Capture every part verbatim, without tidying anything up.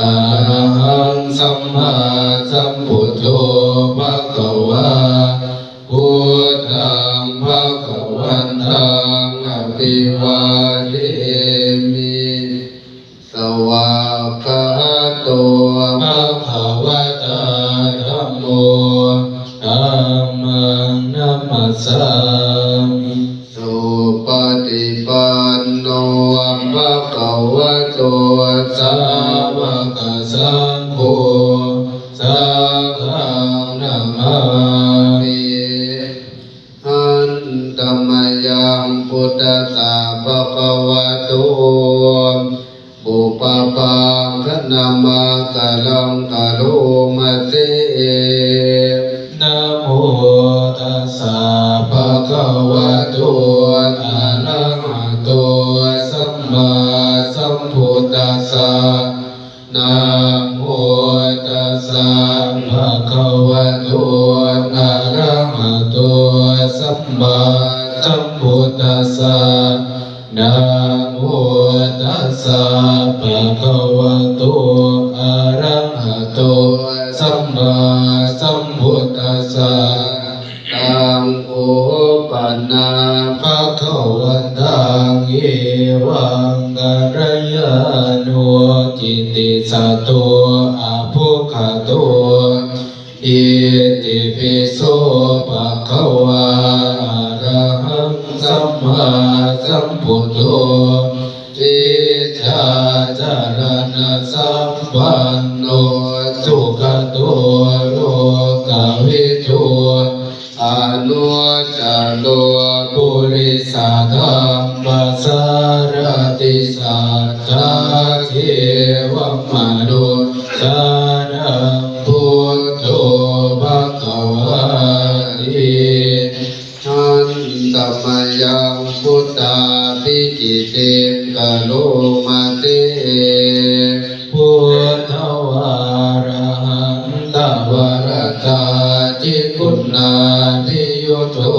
Arahaṃ sammāsambuddho bhagavā. Buddhaṃ bhagavantaṃ abhivādemi. Svākkhāto bhagavatā dhammo. Dhammaṃ namassāmi. Supaṭipanno bhagavato sāvakasaṅgho. Saṅghaṃ namāmi. Handa mayaṃ buddhassa bhagavato pubbabhāganamakāraṃ karoma se. Namo tassa bhagavato arahato sammāsambuddhassa. Namo tassa bhagavato arahato sammāsambuddhassa. Namo tassa bhagavato arahato sammāsambuddhassa. Taṃ kho pana bhagavantaṃ evaṃ kalyāṇo kittisaddo abbhuggato. Itipi so bhagavā arahaṃ sammāsambuddho vijjācaraṇasampanno sugato lokavidū anuttaro purisadammasārathi satthā devamanussānaṃ buddho bhagavāti. Handa mayaṃ buddhābhigītiṃ karoma se. Buddhavārahantavaratādiguṇābhiyutto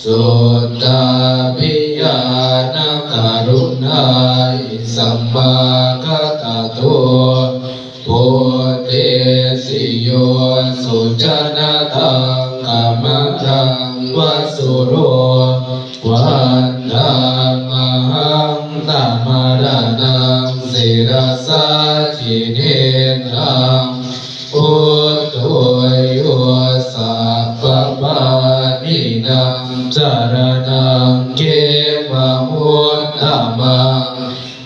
suddhābhiñāṇakaruṇāhi samāgatatto bodhesi yo sujanataṃ kamalaṃ va sūro vandāmahaṃ tamaraṇaṃ sirasā jinendaṃ. Buddho yo sabbapāṇīnaṃ saraṇaṃ khemam uttamaṃ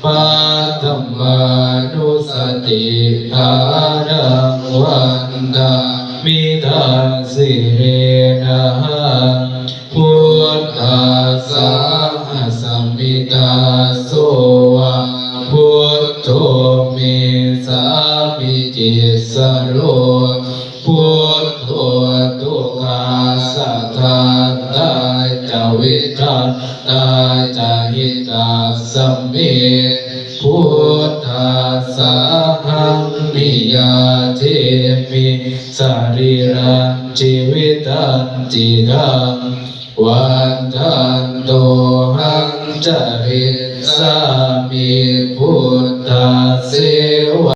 paṭhamānussatiṭṭhānaṃ vandāmi taṃ sirenahaṃ. Buddhassāhasmi dāso va buddho me sāmikissaro. Buddho dukkhassa ghātā ca vidhātā ca hitassa me. Buddhassāhaṃ niyyādemi sarīrañjīvitañcidaṃ. Vandantohaṃ carissāmi buddhasseva